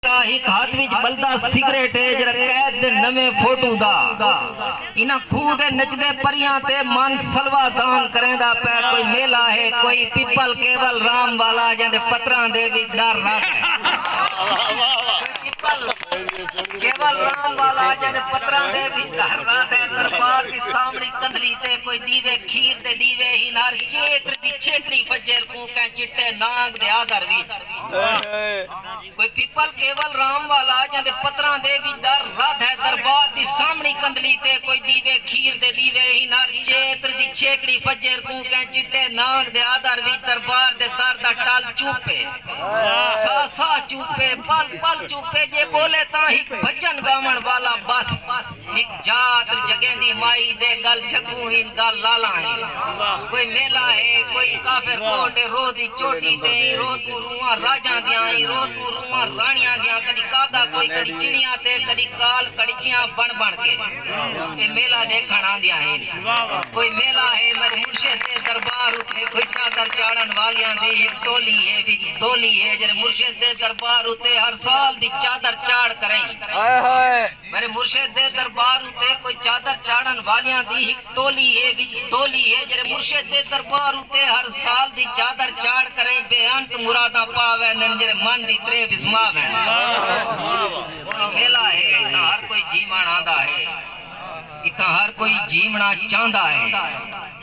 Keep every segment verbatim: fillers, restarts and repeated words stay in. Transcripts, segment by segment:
ہک ہتھ وچ ٻلدا سگریٹ ہے، جیڑھا قید دے نویں فوٹو دا۔ انہاں کھوہ دے نچدے پریاں تے من سلوا دان کریندا پئے۔ کوئی میلہ ہے، کوئی پیپل کیول رام والا، جیندے پتراں دے وچ ݙر رات ہے۔ کوئی پیپل کیول رام والا، جیندے پتراں دے وچ ݙر رات ہے۔ دربار دی سامݨی کندھلی تے کوئی ݙیوے کھیر دے ݙیوے ہن، ہر چیتر دی چھیکڑی فجر کوں کہیں چٹے نانگ دے آدر وچ۔ کوئی پیپل کیول رام والا، جیندے پتراں دے وچ ݙر رات ہے۔ دربار دی سامݨی کندھلی تے کوئی ݙیوے کھیر دے ݙیوے ہن، ہر چیتر دی چھیکڑی فجر کوں کہیں چٹے نانگ دے آدر وچ۔ دربار دے در دا ٹل چپ ہے، ساہ ساہ چپ ہے، پل پل چپ ہے۔ جے ٻولے تاں ہک بھڄن ڳاوݨ والا بس۔ ہک جات جڳیندی مائی دے، ڳل جھڳوں ہن، ڳل لالاں ہن۔ کوئی میلہ ہے، کوئی کافر کوٹ ہے، روہ دی چوٹی تے ایں، روہ توں روہاں راجاں دیاں ایں، روہ توں روہاں راݨیاں دیاں، کݙی کاڳا کوئی، کݙی چڑیاں تے کݙی کال کڑچیاں بݨ بݨ کے اے میلہ ݙیکھݨ آندیاں ہن۔ کوئی میلہ ہے میݙے مرشد دے دربار اتے، کوئی چادر چاڑھݨ والیاں دی ہک ٹولی ہے، وچ دولی ہے، جیڑھے مرشد دے دربار اتے ہر سال دی چادر چاڑھ کریں۔ ہائے ہائے۔ میݙے مرشد دے دربار اتے کوئی چادر چاڑھݨ والیاں دی ہک ٹولی ہے، وچ دولی ہے، جیڑھے مرشد دے دربار اتے ہر سال دی چادر چاڑھ کریں بے انت مراداں پا ویندن، جیڑھے من دی تریہہ وسما ویندن۔ کوئی میلہ ہے، اتھاں ہر کوئی جیوݨ آندا ہے، اتھاں ہر کوئی جیوݨا چاہندا ہے۔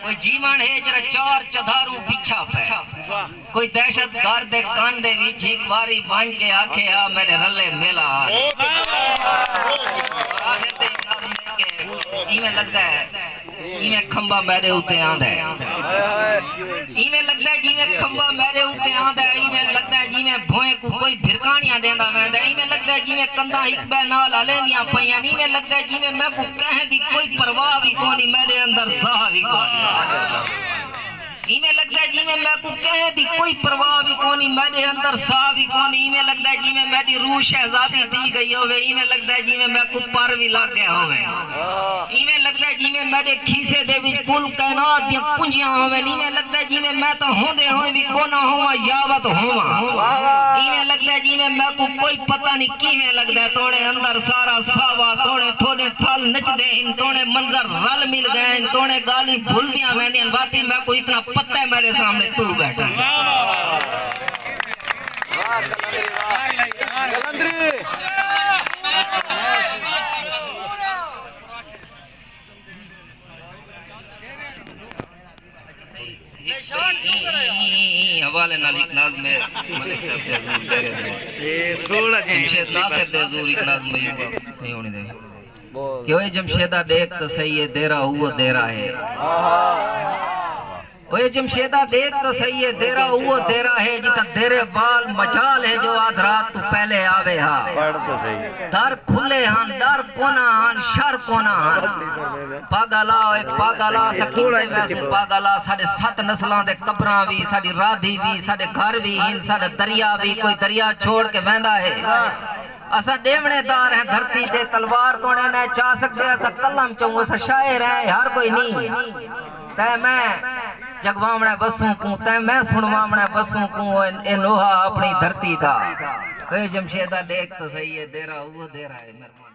کوئی جیوݨ ہے، جیڑھا چار چدھاروں پچھا پئے۔ کوئی دہشت گرد دے کن دے وچ ہک واری ونڄ کے آکھے ہا، میݙے رلے میلہ آ ڳئے۔ اور آخر تے ہک نظم ہے کہ ایویں لڳدا ہے جیویں کھمبا میݙے اتے آندا ہے۔ ایویں لڳدا ہے جیویں کھمبا میݙے اتے آندا ہے، ایویں لڳدا ہے جیویں بھوئیں کوں کوئی بھرکاݨیاں ݙیندا ویندا ہے، ایویں لڳدا ہے جیویں کندھاں ہک ٻئے نال ہلیندیاں پئین، ایویں لڳدا ہے جیویں میکوں کہیں دی کوئی پرواہ وی کونی، میݙے اندر ساہ وی کونی۔ ایویں لڳدا ہے جیویں میکوں کہیں دی کوئی پرواہ وی کونی، میݙے اندر ساہ وی کونی۔ ایویں لڳدا ہے جیویں میݙی روح شہزادی تھی ڳئی ہووے، ایویں لڳدا ہے جیویں میکوں پر وی لڳ ڳئے ہوون۔ ایویں لڳدا ہے جیویں میݙے کھیسے دے وچ کل کائنات دیاں کنجیاں ہوون۔ ایویں لڳدا ہے جیویں میں تاں ہوندے ہوئے وی کونا ہوواں، یاوت ہوواں۔ ایویں لڳدا ہے جیویں میکوں کوئی پتہ نہیں کیویں لڳدا ہے۔ توڑے اندر سارا ساوا، توڑے تھوڑے تھل نچدے ہن، توڑے منظر رل مل ڳئے ہن، توڑے ڳالھیں بھلدیاں ویندیاں ہن۔ واقعی میکوں اتنا پتہ ہے، میݙے سامݨے توں ٻیٹھا ہے۔ ایں، ایں، ایں، ایں حوالے نال ہک نظم ہے ملک صاحب دے حضور ݙیرے دے۔ جمشید ناصر دے حضور ہک نظم ہے، سئیں ہوݨی دے۔ کہ اوئے جمشیدا ݙیکھ تاں سہی اے، دیرہ اوہو دیرہ ہے۔ اوئے جمشیدا ݙیکھ تاں سہی اے، دیرہ اوہو دیرہ ہے، جتھاں دیرے وال مجال ہے جو آدھ رات توں پہلے آوے ہا۔ پڑھ تاں سہی۔ در کھلے ہن، ݙر کونا ہن، شر کونا ہن۔ پاڳل آ، اوئے پاڳل آ، اساں کیتے ویسوں پاڳل آ، ساݙے ست نسلاں دے قبراں وی، ساݙی رادھی وی، ساݙے گھر وی ہن، ساݙا دریا وی، کوئی دریا چھوڑ کے ویندا ہے؟ اساں ݙیوݨے دار ہیں دھرتی تے، تلوار توڑے نہ چا سڳدے، اساں قلم چوں، اساں شاعر ہیں، ہر کوئی نی۔ تیں میں جڳواوݨے وسوں کوں، تیں میں سݨواوݨے وسوں کوں، اے، اے نوحہ اپݨی دھرتی دا۔ اے جمشیدا ݙیکھ تاں سہی اے، دیرہ اوہو دیرہ اے، مہربانی۔